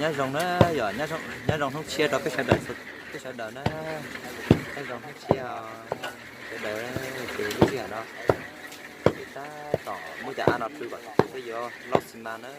Nyob zoo na, yog nyob zoo hnub tshiab rau peb sawv daws, peb sawv daws na. Nyob zoo hnub tshiab sawv daws, ces lub sij hawm no ces tab tom muab cov av no pw kom peb yuav laub xi mas na.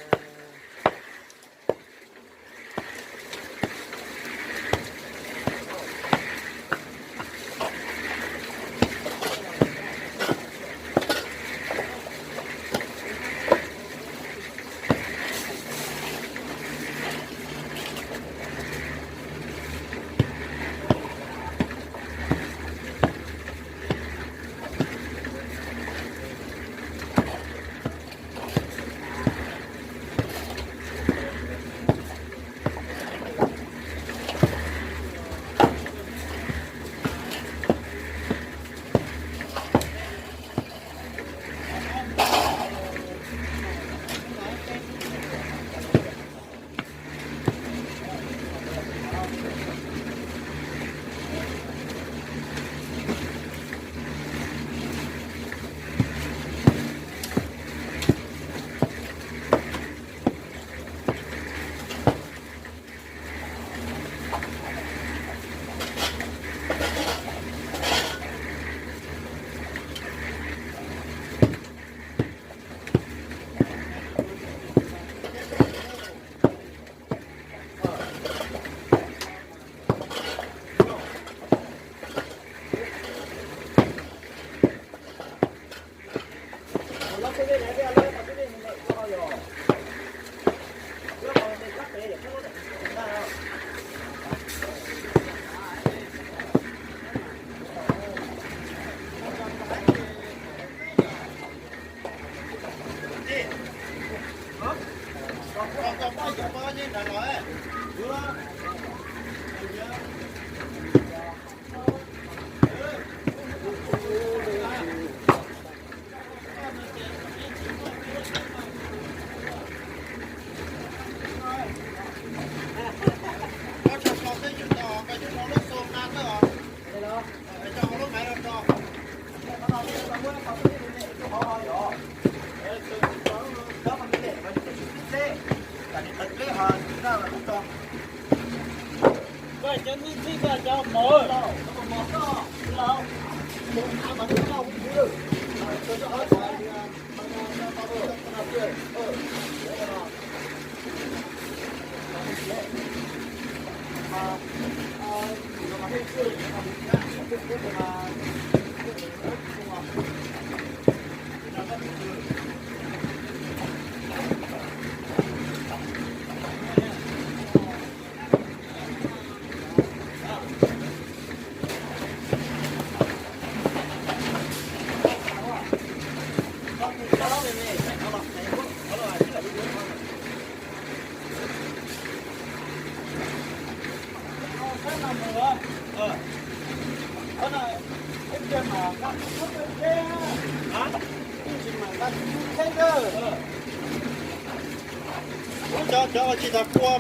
Cov, cov tsis tas kua,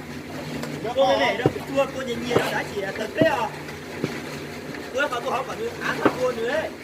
kua nyias nyias no dab tsi tawg pleb os. Kua qhov tuaj hauv kom nws av txhob kua nws.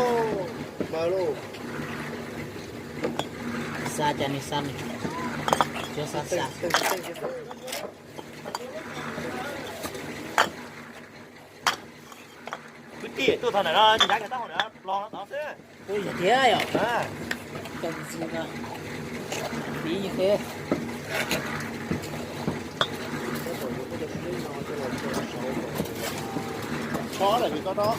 Mas lus. Xa cas nws xa nws, tsuas xa xa. Kwv tij tuaj thaum ntawm no ncav kiag taub hau ntawm los no tod xwb. Ua yog thiab yom. Cov ntxim no, piv yog thiab. Tso lawm yus tau rau.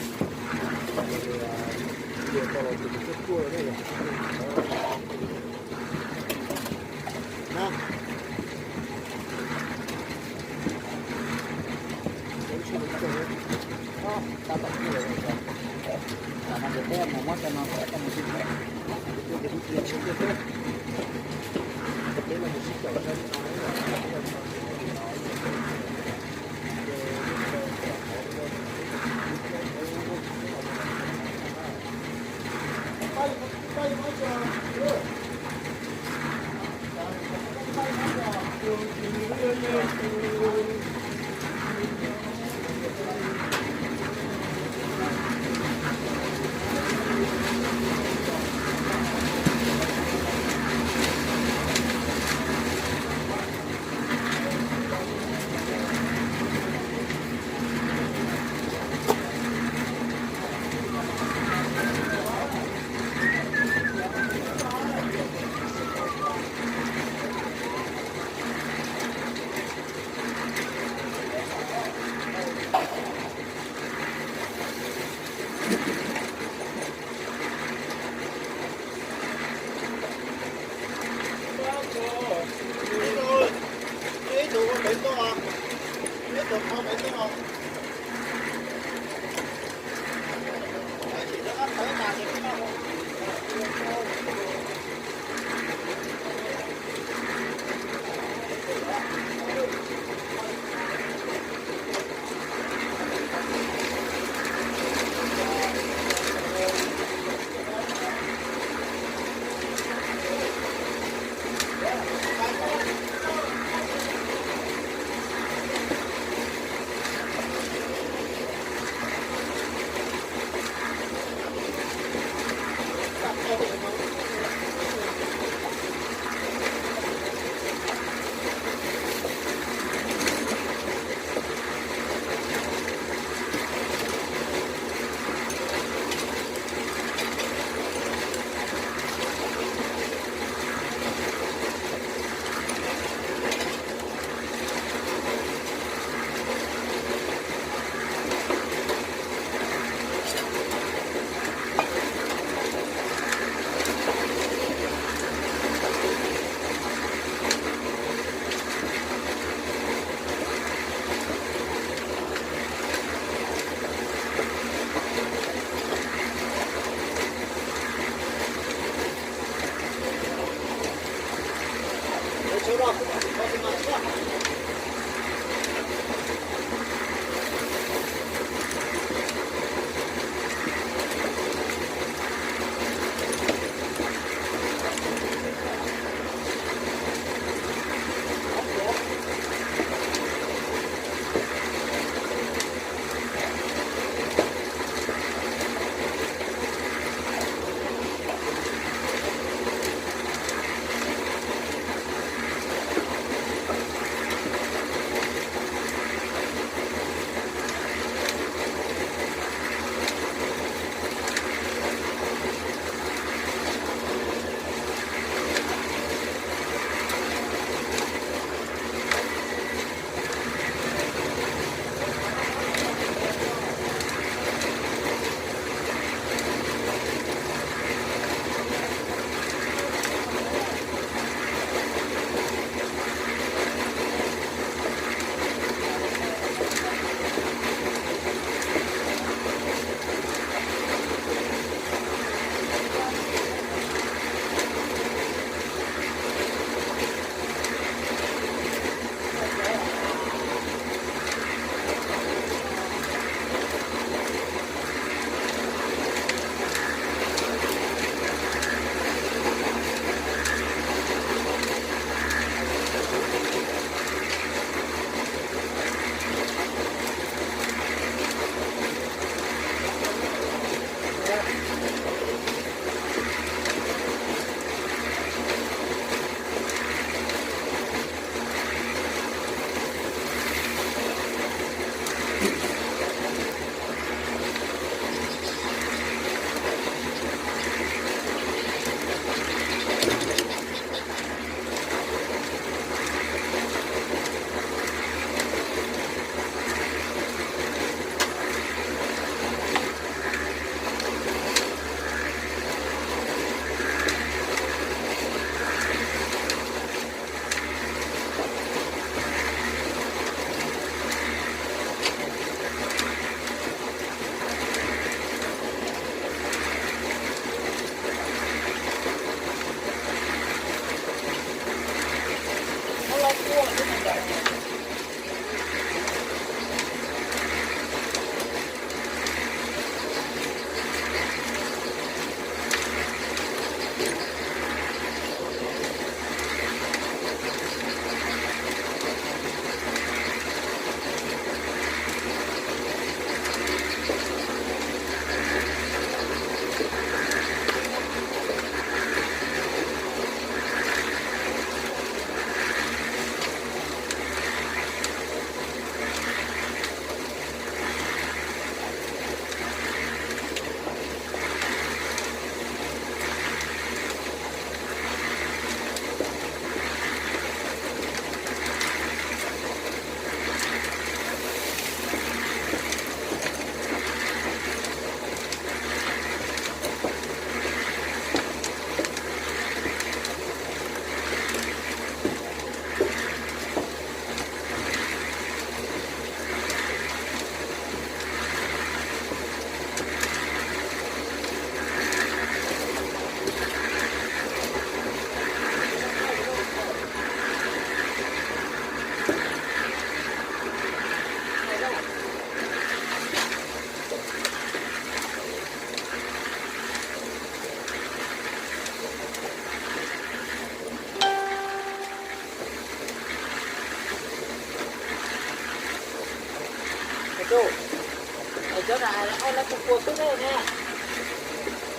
Lawv tus pua xwb ne,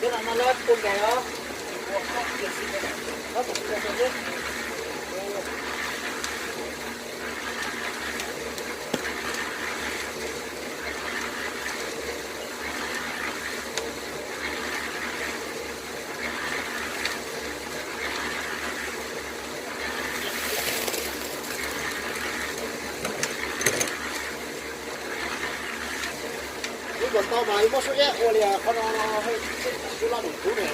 cov no lawv tus nkaus os. Ib puas tau mas ib muab sub iab ua li qhov no, sub laj mus kub ne.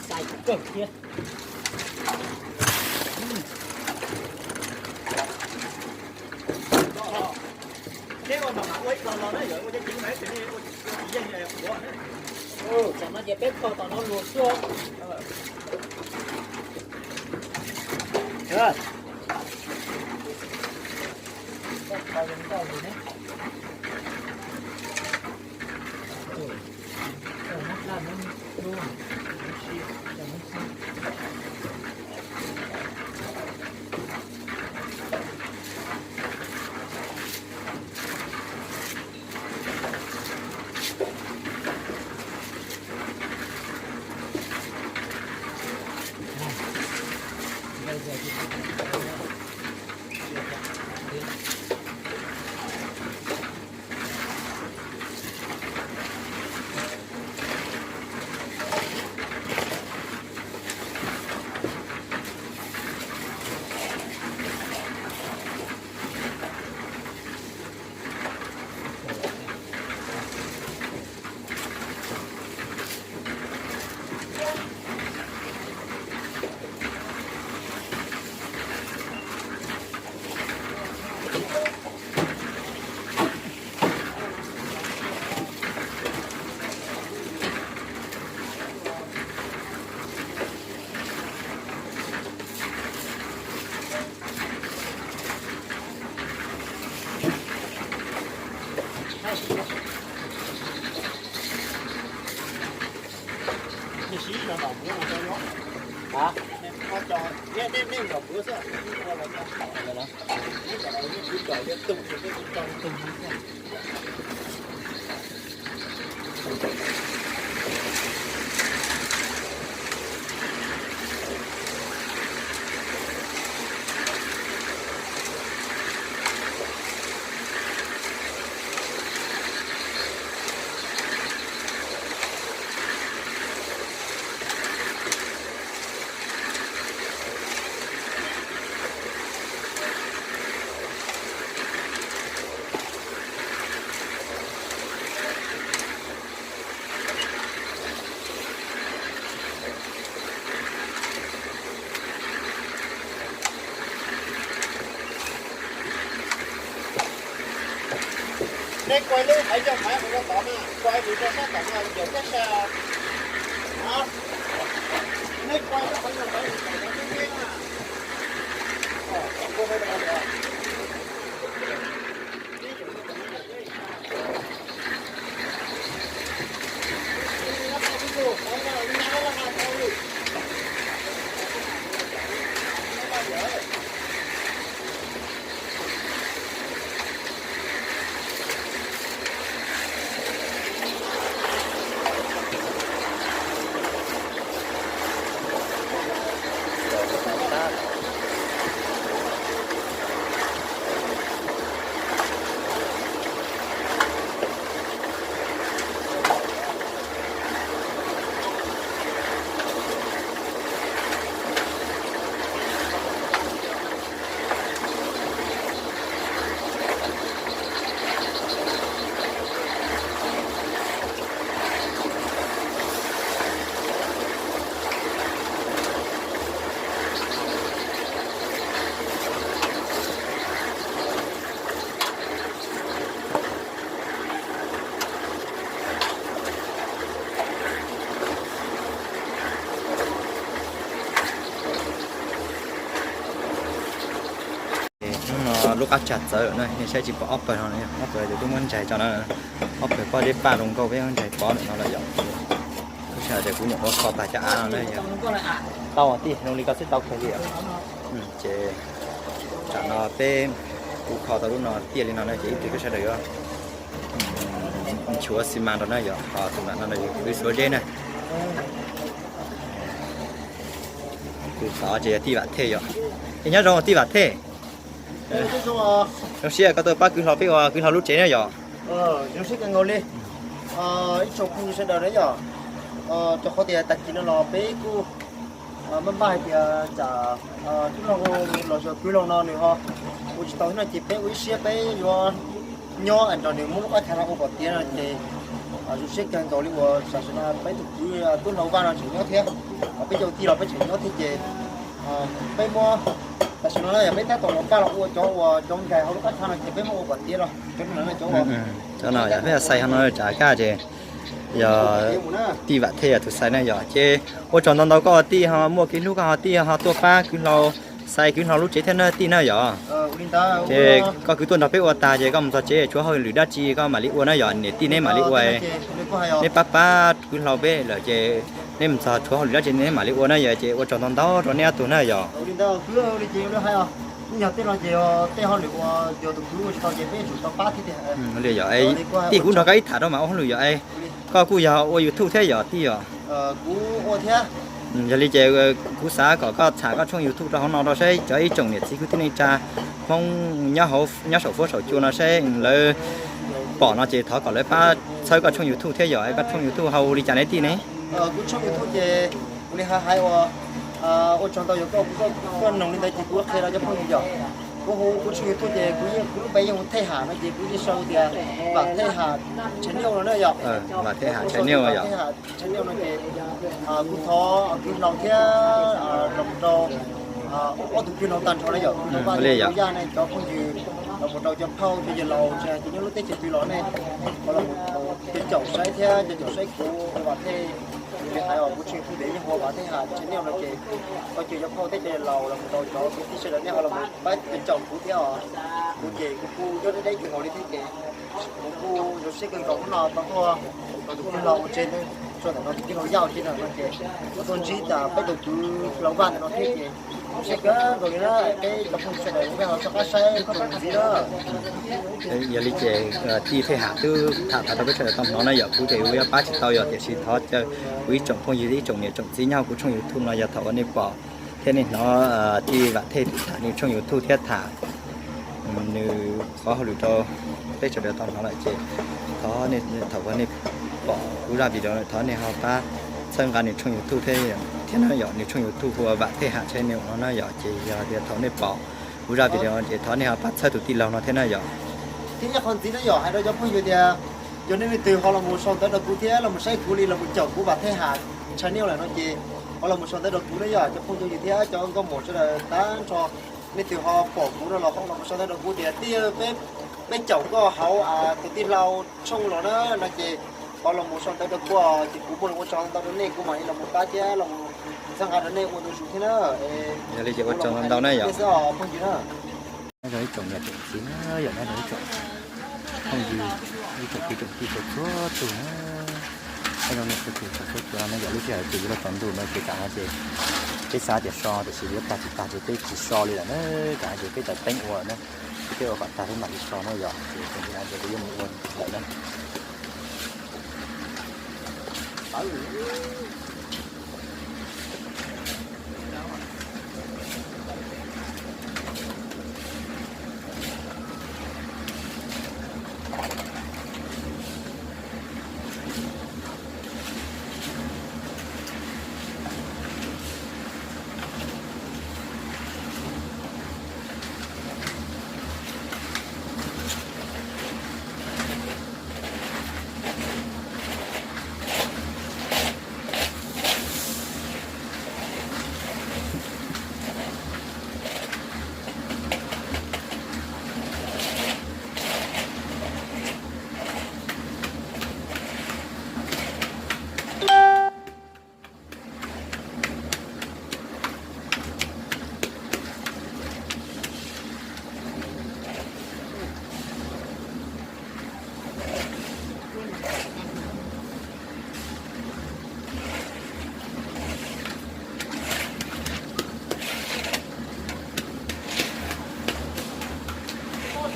Xais kawg thiab. Neb ua mas mam ua ib co los na, yog ua cov ceev mas ces nej ua tsis yeej ua. Tam no ces peb kho tom no luag xwb. Nej sib no tom kuv no tau yuav. Hov, nej nej nrog kuv xwb, nej ua los tau. Neb kom nej kwv cov liab tug, nej kuv tso liab tug no xwb. Nej kuaj lub haiv coj maiv mus rau tod na, kuaj mus rau sab tom no yog thiab sab. Neb kuaj lub haiv coj maiv mus rau tod thiab na. Lub qab tsag txawv na, nej saib tsis pom ob pawg no, ob pawg tus twb muab ntsais tso na, ob pawg pob zeb paj zoo nkauj peb muab ntsais pov ntawm no lawm yom. Lub sij hawm tias kuv nyuam qhuav kho tas cov av no na yom. Tau tij, zoo li koj xwb tau kawg li. Ces tam no peb kuv kho tau lub no tiaj li no na ces ib tug peb sawv daws yuav nchuav xi mas rau na yom, ho tus mam no yog kwv Suav Zeb na. Tus tod ces yog tij Vam Thej yom. Es nyob zoo tij Vam Thej. Zoo siab koj tuaj pab kwv hlau peb ua kwv hlau lub tsev na yom. Zoo siab kawg nkaus li ib tsoom phooj ywg sawv daws na yom. Rau qhov tias tag kis no los peb kuj maj npaj hais tias tsam tub hlau los yog kwv hlau no nws ho ua tsis tau thiab no ces peb ua ib siab peb yuav nyob es nrog nws muab lub qab tsag no ua kom tiav no ces zoo siab kawg nkaus li uas tam sim no peb tus kwv tub hlau Vaj no tseem nyob thiab, peb cov tij los peb tseem nyob thiab ces peb muab tam sim no na yog peb tab tom los pab los ua cov uas cov nkais hauv lub qab tsag no ces peb muab ua kom tiav los cov no cov uas cov no yog peb xais ho no tsam kaj ces yog tij Vam Thej yog tus xais na yom. Ces ua tsaug ntau ntau koj tij ho muaj kev hlub koj ho tij ho tuaj pab kwv hlau, xais kwv hlau lub tsev thiab na tij na yom. Ces koj kwv tuaj nrog peb ua tag ces koj mus txog tsev tshuav hauj lwm dab tsi koj mam li ua na yom, niam tij neb mam li ua. Neb pab pab kwv hlau peb lawm ces neb mus txog tshuav hauj lwm dab tsi neb mam li ua na yom. Ces ua tsaug ntau ntau rau neb ob tug na yom. Li yom, tij kuv nrog koj ib tham rau mam ua hauj lwm yom. Koj kuj yog ua YouTube thiab yom tij yom. Yog li ces kuv xav kom koj tham koj tshooj YouTube rau hauv no rau saib cov ib tsoom niam txiv kwv tij neej tsa Hmoob nyob saum fuab saum cua no saib lawv pom no ces thov kom lawv pab txhawb koj tshooj YouTube thiab yom. Koj tshooj YouTube hu li cas ne tij ne? Kuv tshooj YouTube ces kuv li hais hais uas ua tsaug ntau yog koj, koj noog li ntawd ces kuv qhia rau cov phooj ywg yom. Kuv hu kuv tshooj YouTube ces kuv yeej, kuv lub npe yeej hu Thej Ham no ces kuv yeej sau tias Vam Thej Ham channel no na yom. Vam Thej Ham channel no ces kuv thov kwv hlau thiab los rau ob tug kwv hlau tag nrho na yom, kwv hlau Vaj thiab kwv hlau Yaj ne cov phooj ywg, los mus rau cov phauj cov yawg laus tsis hais cov nyob lub teb chaws twg los nej ho los mus caum saib thiab caum saib kuv ua Vam Thej. Li hais os kuv tshooj YouTube yeej hu Vam Thej Ham channel no ces koj cov yawg phauj thiab cov yawg laus los mus rau cov kwv tij sawv daws nej ho los mus pab caum kuv thiab os. Kuv ces kuv kuj nyob deb deb kawg nkaus li thiab ces kuv kuj zoo siab kawg nkaus hnub no tau tuaj rau tus kwv hlau ua tsev, tau ntawm no tus kwv hlau Yaj ua tsev no ces tau tuaj ntsib tas peb tus kwv hlau Vaj ntawm no thiab ces zoo siab kawg nkaus li na. Peb cov phooj ywg sawv daws nej ho soj qab saib tsoom ntxiv na. Yog li ces tij Thej Ham twb tham tag rau peb sawv daws tau hnov na yom. Kuv ces kuv yuav pab tsis tau yom, tiam sis thov caw kuv ib tsoom phooj ywg ib tsoom niam tsoom txiv nyob hauv kuv tshooj YouTube no yog thaum uas nej pom thiab nej hnov tij Vam Thej tham nws tshooj YouTube thiab tham nws qhov hauj lwm rau peb sawv daws tau hnov lawm ces thov thaum uas nej pom kuv zaj video thov nej ho pab txhawb nqa nws tshooj YouTube thiab na yom. Nws tshooj YouTube hu ua Vam Thej Ham channel no na yom. Ces yog tias thaum nej pom kuv zaj video ces thov nej ho pab txhawb tus tij laug no thiab na yom. Thiab ib qho ntxiv na yom, hais rau cov phooj ywg tias yog nej leej twg ho los mus sau ntawv rau kuv thiab los mus saib kuv li los mus caum kuv Vam Thej Ham channel lawm no ces ho los mus sau ntawv rau kuv na yom. Cov phooj cov ywg thiab cov nkauj muam sawv daws tag nrho, nej twg ho pom kuv no los ho los mus sau ntawv rau kuv tias tij, peb caum koj hauv tus tij laug tshooj los na no ces ho los mus sau ntawv rau kuv ces kuv muaj lus ua tsaug ntau rau nej, kuv mam li los mus pab thiab los mus txhawb nqa rau nej ua ntu zus thiab na. Yog li ces ua tsaug ntau ntau na yom. Phooj ywg na, nyob zoo ib tsoom niam tsoom txiv na yom, nyob zoo ib tsoom phooj ywg, ib tsoom kwv tsoom tij txhua txhua tus na. Nyob zoo nej txhua tus txhua txhua tus no yom. Lub sij hawm ces yuav luag tsaus ntuj no ces tam no ces peb xav tias so tiam sis yuav tag tsis tag ces peb tsis so li lawm na. Tam no ces peb tawm teeb ua na, peb ua kom tag peb mam li so na yom. Ces tam no ces peb yuav mus ua lawm na.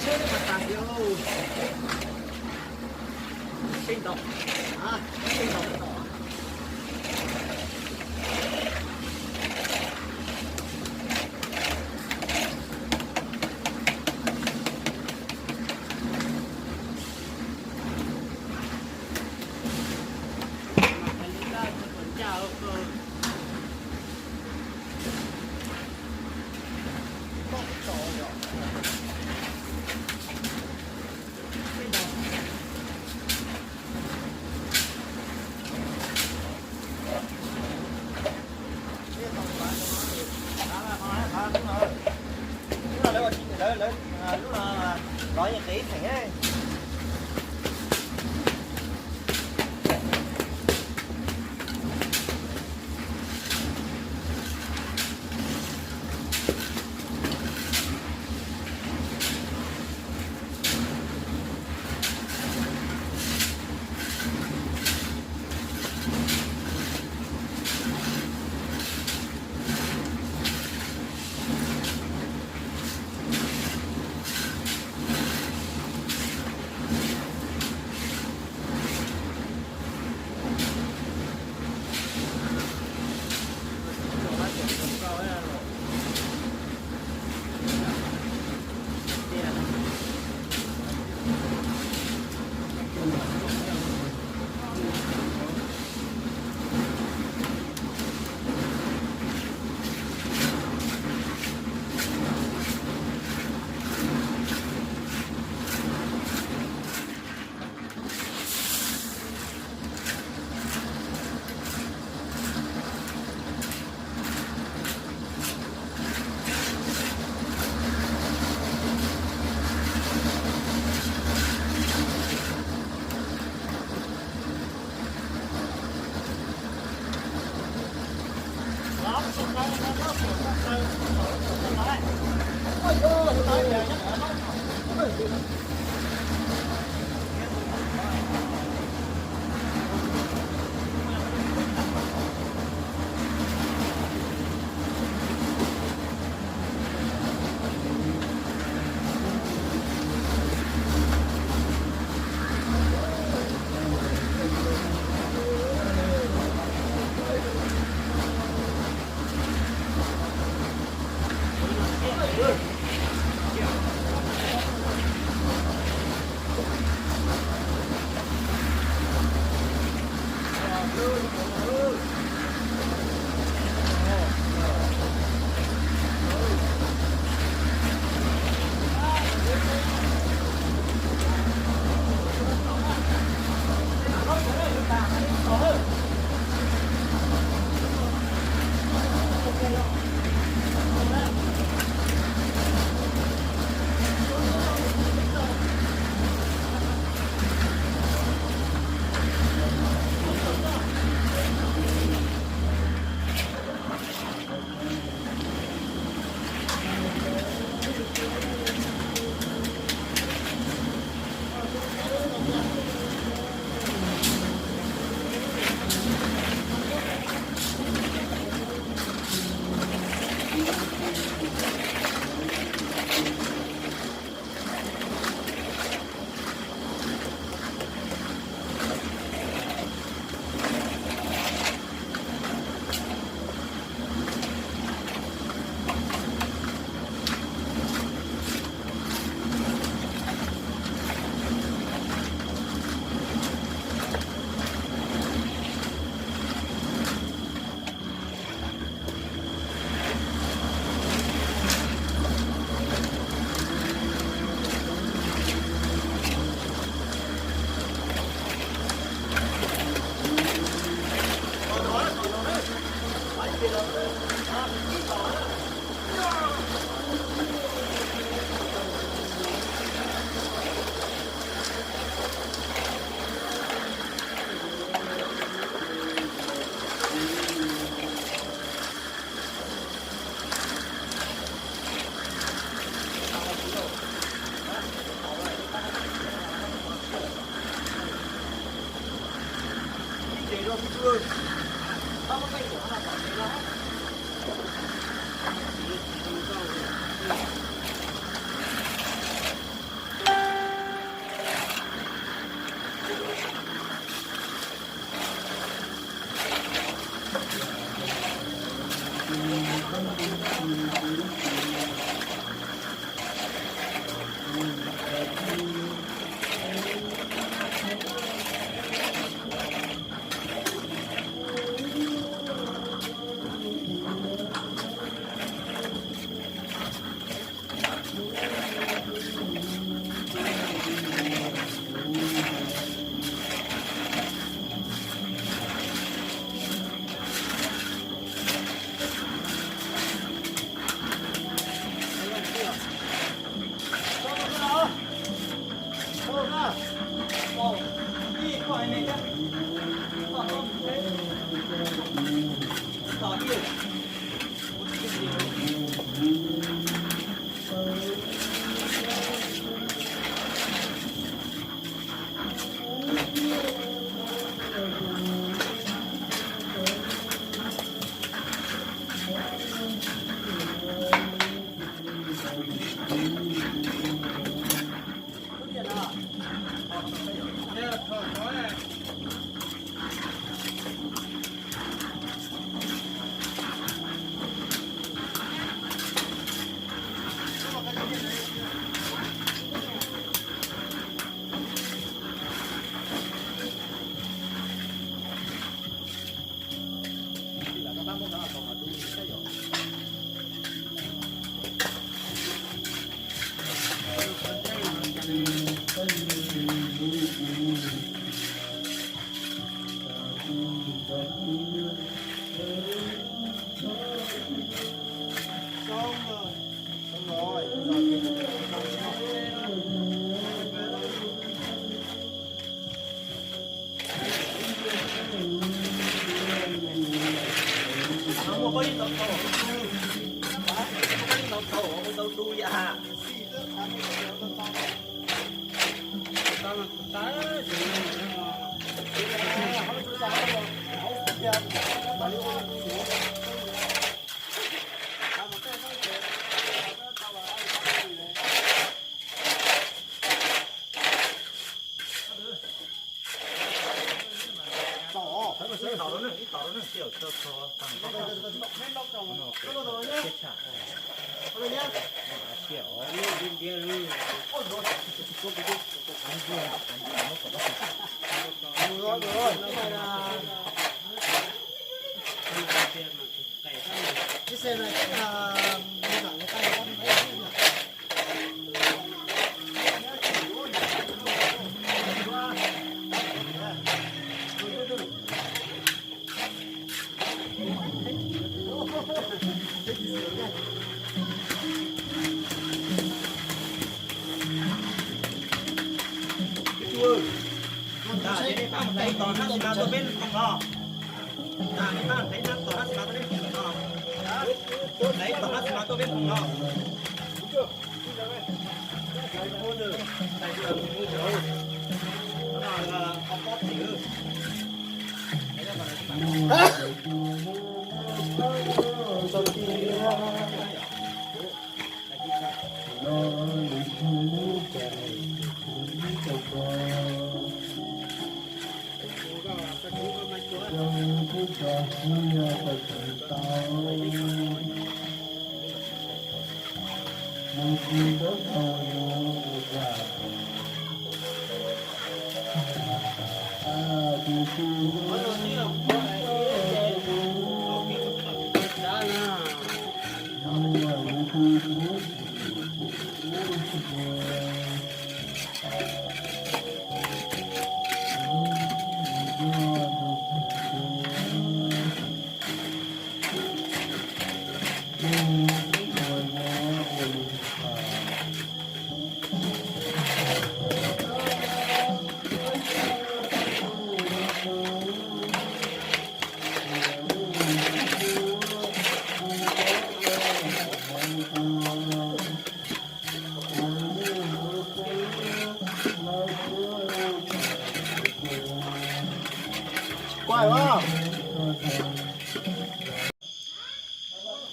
Lub no lawv ua tsis lawv, lub no lov yeej qis ib theem.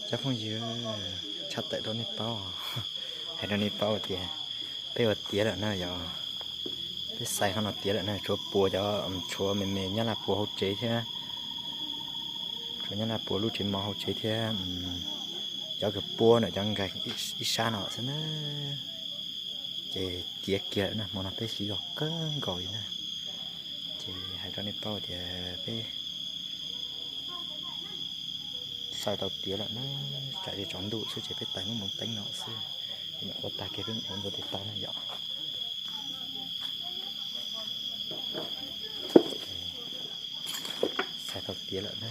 Cov phooj ywg, tshaj tawm rau nej paub, hais rau nej paub tias peb ua tiav lawm na yog, peb xais qhov no tiav lawm na, tshuav puas cov, tshuav me me nyob laj puas hauv tsev thiab, tshuav nyob laj puas lub tsev mov hauv tsev thiab, cov kws pua ntawm cov nkais ib sab no xwb na. Ces tiav kiag lawm na, hmo no peb siv zog kawg nkaus li na. Ces hais rau nej paub tias peb xais tau tiav lawm na, tsam li tsaus ntuj xwb ces peb tais muab moov teeb no xwb, nyuam qhuav tag kiag peb ua ntau tes taw na yom. Xais tau tiav lawm na.